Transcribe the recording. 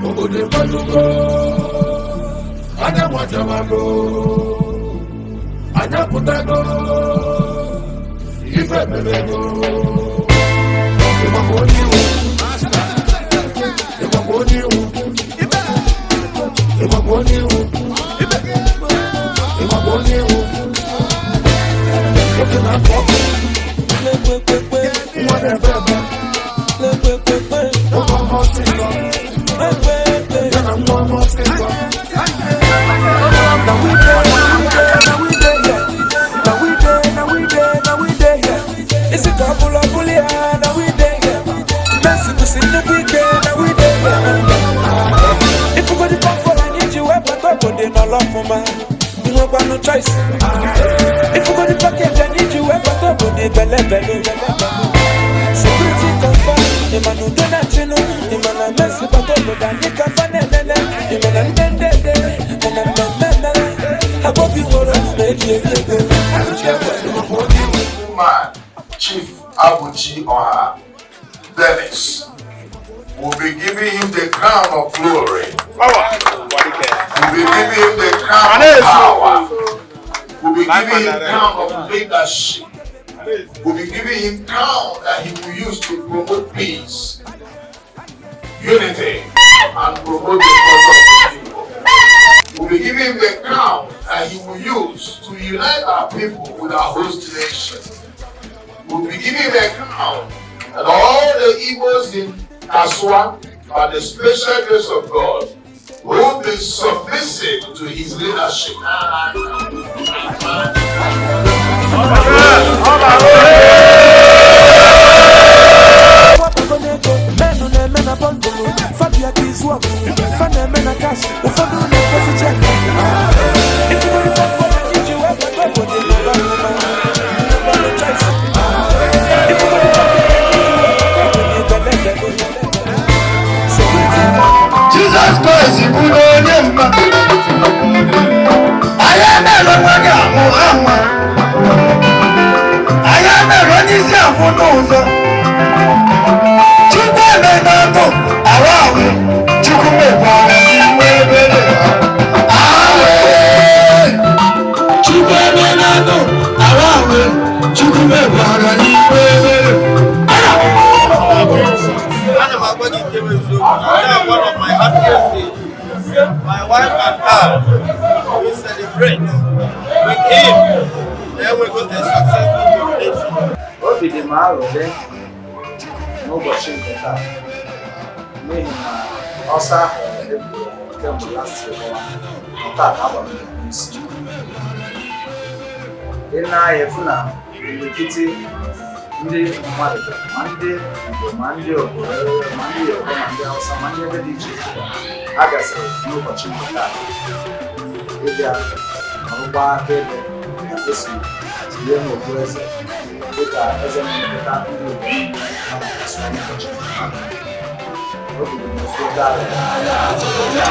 Obodo ekwelugo, anya nwachawago, anya pụtago, ife mebego. Ịgbakwa onye iwu, ịgbakwa onye iwu, ịgbakwa onye iwu, ịgbakwa onye iwu. Oge na-akọ ọkụ, nwa na-ebe ebe, nwoke ọma ọsịsọ, ya na nwa ọma ọsịsọ. Now we dey, now we dey, now we dey here. Now we dey, now we dey, now we dey here. Isi ka bụlụ ọbụlụ ya, now we dey here. Messi kwụsị nnukwu ike, now we dey here. Ifugodi pọfọl anyị ji wee bata obodo nọrọ ọfụma. Nwekwanụ choice. Ifugodi package anyị ji wee bata obodo belebele. Security confirm, ịma na udo na-achịnụ, ịma na Messi bata obodo anyị ka fa na-elele, ịma na ndị ndede, mana mmemme mere, agbọbi nwere omume eji eri ego, arụchi ekwe. Man, Chief Abuchi Oha Dennis, will be giving him the crown of glory. Will be giving him the crown of power. Will be giving him crown of leadership. Will be giving him crown that he will use to promote peace, unity, and promote the cause of the people. Will be giving him the crown that he will use to unite our people with our host nation. Will be giving him a crown that all the Igbos in Kasua, by the special grace of God, will be submissive to his leadership. Wabago n'ego, menụ na-eme na bundle, fabia ka izu ọgụ, fa na-eme na cash, ụfọdụ na-egosi cheque. Ifugodi pọfọl anyị ji wee bata obodo nọrọ ọfụma. Nwekwanụ choice. Ifugodi package anyị ji wee bata obodo belebele. Security. Jizọs Kraịst bụ onye mma. Anyị emere onwe gị amụ anwa. Anyị emere onye isi afụ n'ụzọ. Chukwu eme na ndụ arụ ahụ. Chukwu mekwara iwe ebere. Awe! Chukwu eme na ndụ arụ ahụ. Chukwu mekwara iwe ebere. Ana m agwa gị nke bụ eziokwu na that one of my happiest days. My wife and I, we celebrate with him. Then we go a successful coronation. Obi dị m aṅụrị n'ụbọchị nke taa n'ihi na ọsọ ahụ e buru kemgbe last year gbawa na taa ka agbara ya n'isi. Ị na-anya efu na imirikiti ndị mmadụ bịara, ma ndị Igbo, ma ndị obodo, ma ndị Yoruba, ma ndị Hausa, ma ndị ebe dị iche iche a gasịrị n'ụbọchị nke taa ịbịa ọrụgba akaebe ka esi tinye n'okpu eze dịka eze na-elekọta ndị Igbo niile nọ na Kasua n'ụbọchị nke taa. Obi dị m ezigbote aṅụrị.